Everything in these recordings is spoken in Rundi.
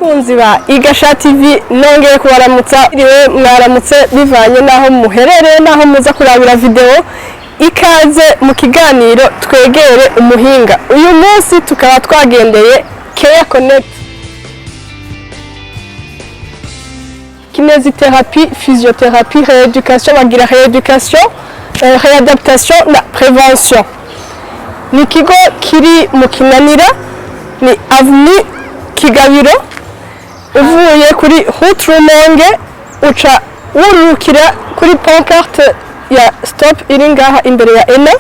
Bakunzi ba Igasha TV, nongeye kubaramutsa. Iriwe, mwaramutse, bivanye n'aho muherereye n'aho muza kurabira video. Ikaze mu kiganiro Twegere Umuhinga. Uyu munsi tukaba twagendeye Care Connect Kinésithérapie, physiothérapie, rééducation. Bagira rééducation, réadaptation na prévention. Ni ikigo kiri mu Kinanira, ni avenue Kigabiro. Uvuye kuri route Rumonge, uca wururukira kuri pancarte ya stop iri ngaha imbere ya ENA,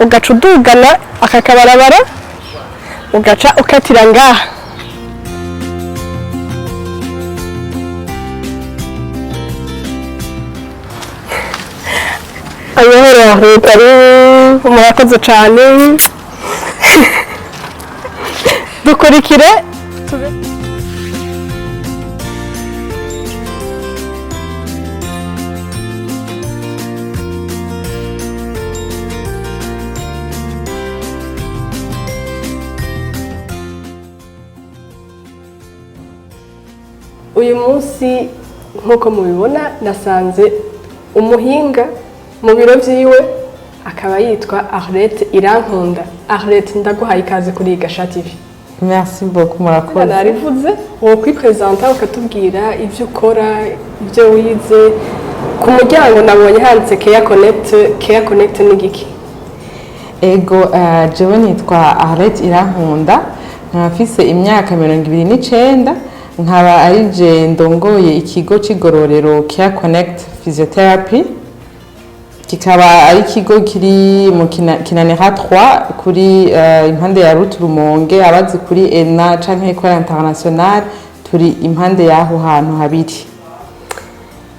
ugaca udugana aka kabarabara, ugaca ukatira ngaha. Amahoro, murakoze cyane. Dukurikire tube. Uyu munsi, nk'uko mubibona, nasanze umuhinga mu biro byiwe, akaba yitwa Arlette Irankunda. Arlette, ndaguhaye ikaze kuri Igasha TV. Merci beaucoup, murakoze. Narivuze, wo kwipresenta ukatubwira ibyo ukora, ibyo wize. Ku muryango nabonye handitse Care Connect. Care Connect ni giki? Ego, jewe nitwa Arlette Irankunda, nkaba mfise imyaka 29, nkaba ari je ndongoye ikigo c'igororero Care Connect Physiotherapy, kikaba ari ikigo kiri mu Kinanira 3, kuri impande ya route Rumonge. Abazi kuri ENA canke Ecole Internationale, turi impande y'aho hantu habiri.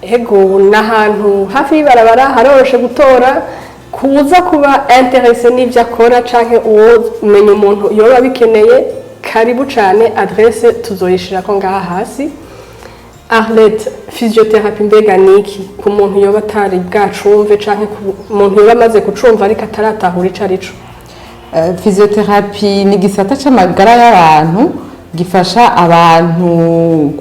Ego, ni ahantu hafi y'ibarabara, haroroshe gutora. Kuza kuba intéressé n'ibyo akora canke uwo umenya umuntu yoba abikeneye, karibu cane. Adresse tuzoyishirako ngaha hasi. Arlette, physiothérapie mbega niki, ku muntu yoba atari bwacumve canke ku muntu yoba amaze kucumva ariko ataratahura ico arico? Physiothérapie ni igisata c'amagara y'abantu gifasha abantu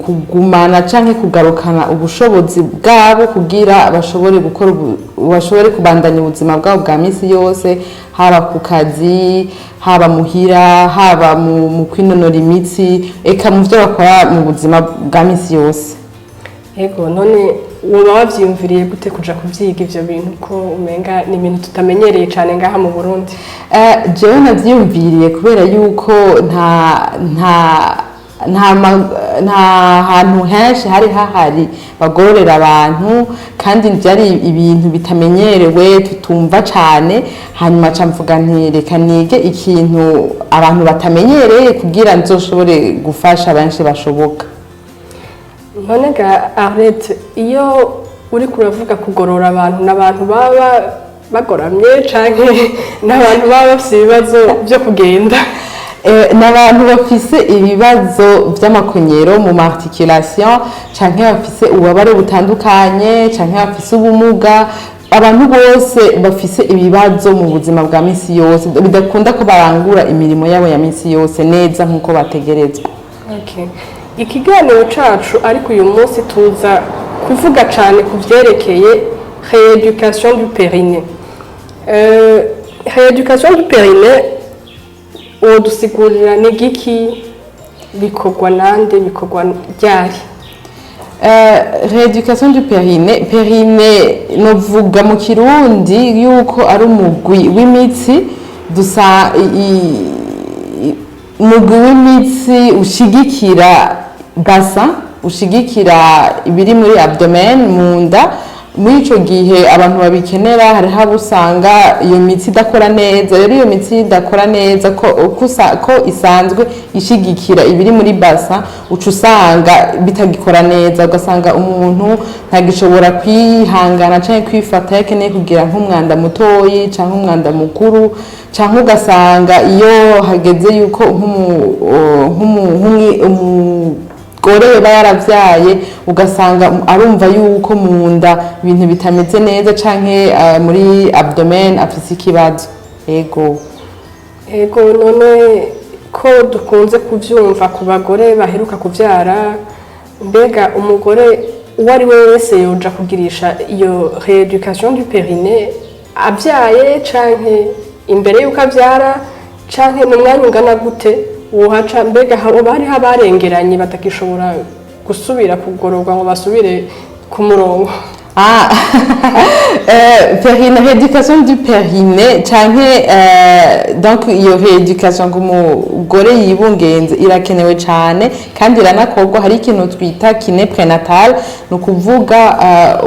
kugumana canke kugarukana ubushobozi bwabo kugira bashobore gukora bashobore kubandanya ubuzima bwabo bwa misi yose, haba ku kazi, haba muhira, haba mu kwinonora imitsi, eka mu vyo bakora mu buzima bwa misi yose. Ego, none woba wavyiyumviriye gute kuja kuvyiga ivyo bintu, ko umenga ni ibintu tutamenyereye cane ngaha mu Burundi? Jewe navyiyumviriye kubera yuko nta hantu henshi hari hahari bagororera abantu, kandi byari ibintu bitamenyerewe, tutumva cane. Hanyuma ca mvuga nti: "Reka nige ikintu abantu batamenyereye kugira nzoshobore gufasha benshi bashoboka." None ga Arlette, iyo uriko uravuga kugorora abantu, n'abantu baba bagoramye canke n'abantu baba bafise ibibazo vyo kugenda? Ni abantu bafise ibibazo vy'amakonyero mu ma articulation, canke bafise ububabare butandukanye, canke bafise ubumuga, abantu bose bafise ibibazo mu buzima bwa misi yose bidakunda ko barangura imirimo yabo ya misi yose neza nk'uko bategerezwa. Okay. Ikiganiro cacu ariko uyu munsi tuza kuvuga cane ku vyerekeye rééducation du périnée. Rééducation du périnée, wodusigurira ni giki, bikorwa nande, bikorwa ryari? Rééducation du périnée, périnée novuga mu Kirundi yuko ari umugwi w'imitsi dusa umugwi w'imitsi ushigikira bassin, ushigikira ibiri muri abdomen, mu nda. Muri ico gihe abantu babikenera, hariho abo usanga iyo mitsi idakora neza. Rero iyo mitsi idakora neza, ko isanzwe ishigikira ibiri muri bassin, uca usanga bitagikora neza, ugasanga umuntu ntagishobora kwihangana canke kwifata yakeneye kugira nk'umwanda mutoyi canke umwanda mukuru, canke ugasanga iyo hageze yuko umugore yoba yaravyaye, ugasanga arumva yuko mu nda ibintu bitameze neza, canke muri abdomen afise ikibazo. Ego. Ego, none Ko dukunze kubyumva ku bagore baheruka kubyara, mbega umugore uwo ari we wese yoja kugirisha iyo rééducation du périnée abyaye, canke imbere y'uko abyara, canke mu mwanya ungana gute wohaca? Mbega hoba hariho abarengeranye batagishobora gusubira kugororwa ngo basubire ku murongo? Ah, périnée, rééducation du périnée canke donc iyo rééducation ku mugore yibungenze irakenewe cane kandi iranakorwa. Hari ikintu twita kiné prénatal, ni ukuvuga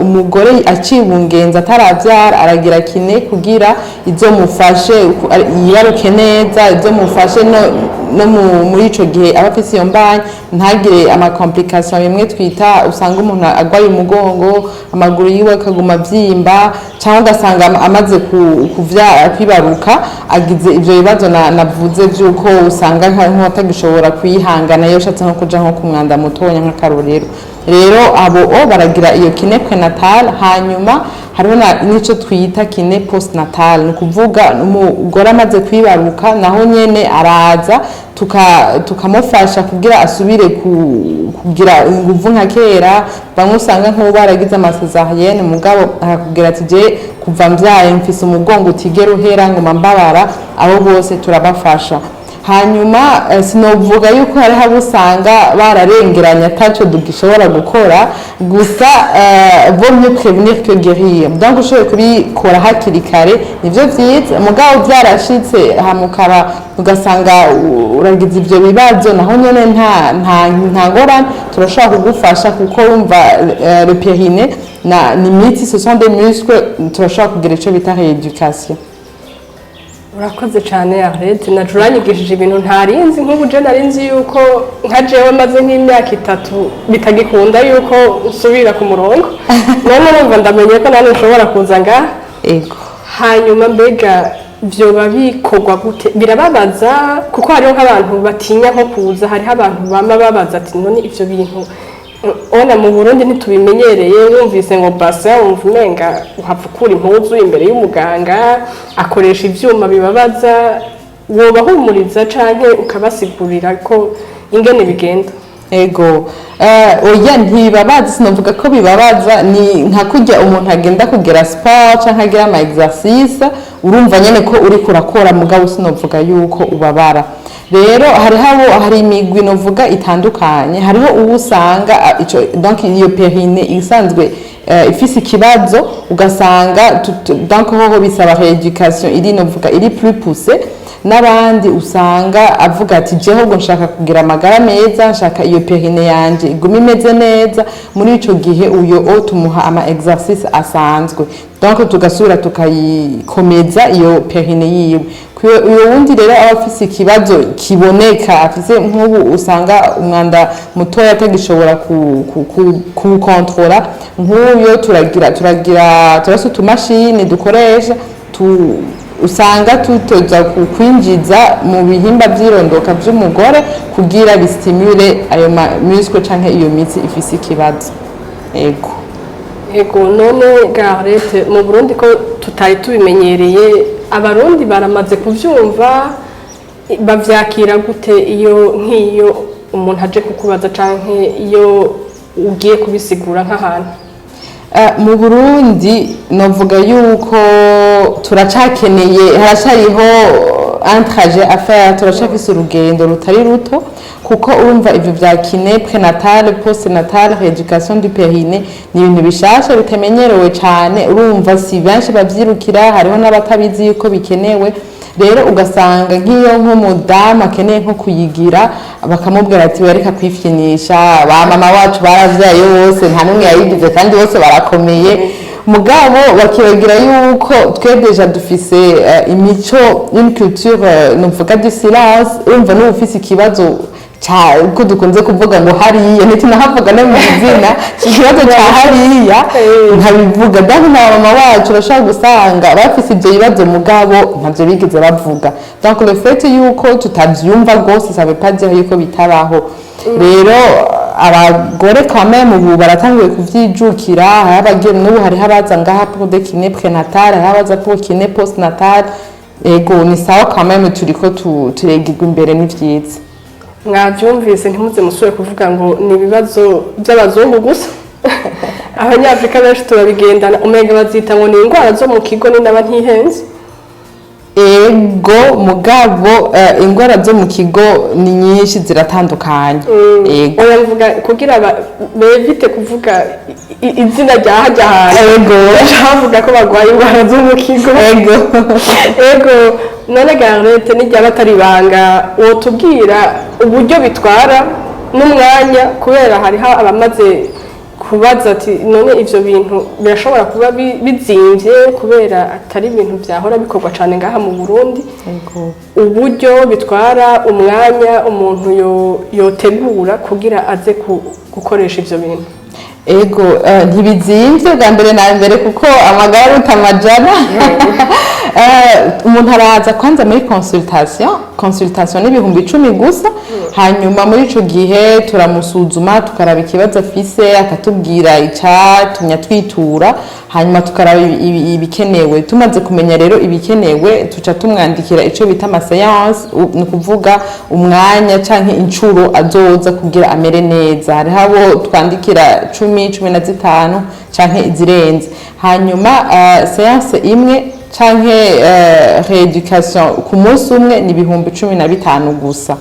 umugore acibungenze ataravyara aragira kiné kugira izomufashe yibaruke neza, izomufashe no muri ico gihe aba afise iyo mbanyi ntagire ama complications bimwe twita usanga umuntu agwaye umugongo, amaguru yiwe akaguma avyimba, cyangwa ugasanga amaze kuvyara, kwibaruka, agize ivyo bibazo navuze vy'uko usanga nk'uwatagishobora kwihangana iyo ushatse nko kuja nko ku mwanda mutonya, nk'akarorero. Rero abo o baragira iyo kiné prénatal. Hanyuma hariho n'ico twita kiné postnatal, ni ukuvuga umugore amaze kwibaruka naho nyene araza tukamufasha kugira asubire kugira inguvu nka kera. Bamwe usanga nk'ubu baragize ama césarienne, mugabo akakubwira ati: "Je kuva mvyaye mfise umugongo utigera uhera, nguma mbabara." Abo bose turabafasha. Hanyuma sinovuga yuko hariho abo usanga bararengeranye ataco dugishobora gukora. Gusa vaut mieux prévenir que guérir, donc ushoboye kubikora hakiri kare nivyo vyiza. Mugabo vyarashitse hamukaba ugasanga uragize ivyo bibazo, naho nyene nta ngorane, turashobora kugufasha, kuko wumva le périnée na ni imitsi, ce sont des muscles, turashobora kugira ico bita rééducation. Urakoze cyane, Arlette. Na uranyigishije ibintu ntarinzi. Nk'ubu je narinzi yuko nka jewe maze nk'imyaka 3 bitagikunda yuko nsubira ku murongo. None numva ndamenye ko nanone nshobora kuza ngaha. Ego. Hanyuma mbega vyoba bikorwa gute? Birababaza? Kuko hariho nk'abantu batinya nko kuza. Hariho abantu bama babaza ati: "None ivyo bintu ona mu Burundi ntitubimenyereye?" Wumvise ngo bassin, wumva umenga uhava ukura impuzu imbere y'umuganga akoresha ivyuma bibabaza. Wobahumuriza canke ukabasigurira ko ingene bigenda? Ego, oya, ntibibabaza, sinavuga ko bibabaza. Ni nka kurya umuntu agenda kugira sport canke agira ama exercice, urumva nyene ko uriko urakora, mugabo sinovuga yuko ubabara. Rero hariho abo, hari imigwi novuga itandukanye. Hariho uwo usanga ico, donc iyo périnée isanzwe ifise ikibazo, ugasanga donc hoho bisaba rééducation iri, novuga, iri plus poussée, n'abandi usanga avuga ati: "Jeho ubwo nshaka kugira amagara meza, nshaka iyo périnée yanje igume imeze neza." Muri ico gihe uyo o tumuha ama exercice asanzwe, donc tugasubira tukayikomeza iyo périnée yiwe. Uyo wundi rero aba afise ikibazo kiboneka, afise nk'ubu usanga umwanda mutoya atagishobora kuwukontorora, nk'uyo turagira turafise utumashini dukoresha usanga tutoza kwinjiza mu bihimba vy'irondoka vy'umugore kugira bi stimule ayo ma muscle canke iyo mitsi ifise ikibazo. Ego. Ego. None Garete, mu Burundi ko tutari tubimenyereye, Abarundi baramaze kuvyumva? Bavyakira gute iyo nk'iyo umuntu aje kukubaza canke iyo ugiye kubisigura nk'ahantu? Mu Burundi novuga yuko turacakeneye, haracariho un trajet à faire, turacafise urugendo rutari ruto, kuko urumva ivyo vya kiné prénatal, postnatal, rééducation du périnée ni ibintu bishasha bitamenyerewe cane. Urumva si benshi bavyirukira, hariho n'abatabizi yuko bikenewe. Rero ugasanga nk'iyo nk'umudamu akeneye nko kuyigira, bakamubwira ati: "Wereka kwifyinisha, ba mama wacu baravyaye bose nta n'umwe yayigize kandi bose barakomeye." Mugabo bakibagira yuko twe déjà dufise imico, une culture novuga du silence. Urumva n'uba ufise ikibazo ko dukunze kuvuga ngo hariya, ntitunahavuga no mu izina, ikibazo ca hariya nkabivuga. Donc na mama wacu urashobora gusanga bafise ivyo bibazo, mugabo ntavyo bigeze bavuga. Donc le fait yuko tutavyumva rwose, ça veut pas dire yuko bitabaho. Rero abagore quand même ubu baratanguye kuvyijukira. Hariho abagiye n'ubu, hariho abaza ngaha pour des kiné prénatal, hariho abaza pour kiné postnatal. Ego, ni sawa quand même, turiko turegirwa imbere, ni vyiza. Mwabyumvise, ntimuze musubire kuvuga ngo ni ibibazo by'abazungu gusa. Abanyafurika benshi turabigendana. Umenga bazita ngo ni indwara zo mu kigo, ni naba ntihenze. Ego, mugabo indwara zo mu kigo ni nyinshi, ziratandukanye. Ego. Oya, mvuga kugira bevite kuvuga izina rya hajya hantu. Bavuga ko barwaye indwara zo mu kigo. Ego, none Garlette, n'iryaba atari ibanga, wotubwira uburyo bitwara n'umwanya? Kubera hariho abamaze kubaza ati: "None ivyo bintu birashobora kuba bizimvye kubera atari ibintu vyahora bikorwa cane ngaha mu Burundi?" Uburyo bitwara, umwanya umuntu yotegura kugira aze gukoresha ivyo bintu. Ego, ntibizimvye bwa mbere na mbere, kuko amagara aruta amajana. Umuntu araza kwanza muri consultation. Consultation ni 10.000 gusa. Hanyuma muri ico gihe turamusuzuma, tukaraba ikibazo afise, akatubwira icatumye atwitura, hanyuma tukaraba ibikenewe. Tumaze kumenya rero ibikenewe, tuca tumwandikira ico bita ama séances, ni ukuvuga umwanya canke incuro azoza kugira amere neza. Hariho abo twandikira 10, 15 canke izirenze. Hanyuma séance imwe canke rééducation ku munsi umwe ni 15.000 gusa.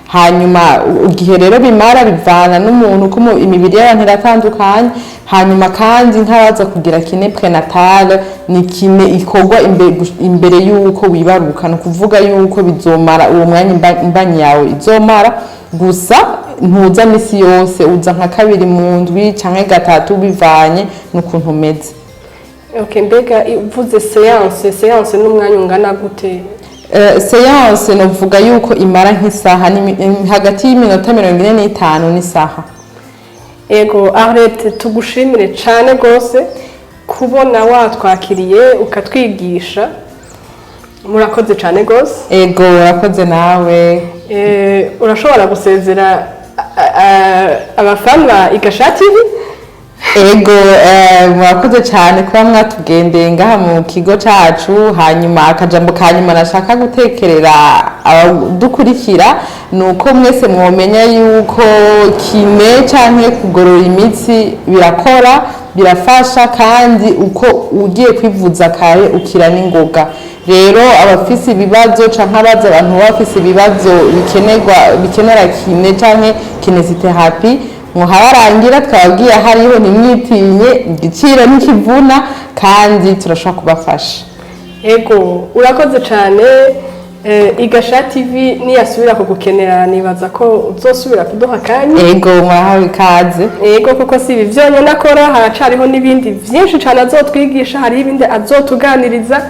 Hanyuma igihe rero bimara bivana n'umuntu, uko imibiri y'abantu iratandukanye. Hanyuma kandi nk'abaza kugira kiné prénatale, ni kiné ikorwa imbere y'uko wibaruka. Ni ukuvuga y'uko bizomara uwo mwanya imbanyi yawe izomara. Gusa ntuza misi yose, uza nka kabiri mu ndwi canke gatatu, bivanye n'ukuntu umeze. Okay, mbega uvuze séance, séance n'umwanya ungana gute? Séance novuga yuko imara nk'isaha, hagati y'iminota 45 n'isaha. Ego, Arlette, tugushimire cyane rwose kubona watwakiriye ukatwigisha. Murakoze cyane rwose. Ego, urakoze nawe. Urashobora gusezera abafana ba Igasha TV. Ego, murakoze cyane kuba mwatugendeye ngaha mu kigo cacu. Hanyuma akajambo ka nyuma nashaka gutekerera abadukurikira ni uko mwese mwomenya yuko kiné canke kugorora imitsi birakora, birafasha, kandi uko ugiye kwivuza kare ukira n'ingoga. Rero abafise ibibazo canke abaza, abantu baba bafise ibibazo bikenerwa, bikenera kiné canke kinésithérapie, muhabarangira, twababwiye hariho, ntimwitinye, igiciro ntikivuna kandi turashobora kubafasha. Ego, urakoze cyane. Igasha TV niyasubira kugukenera, nibaza ko uzosubira kuduha akanya. Ego, murahawe ikaze. Ego, kuko si ibi byonyine akora, haracariho n'ibindi byinshi cyane azotwigisha, hariho ibindi azotuganiriza.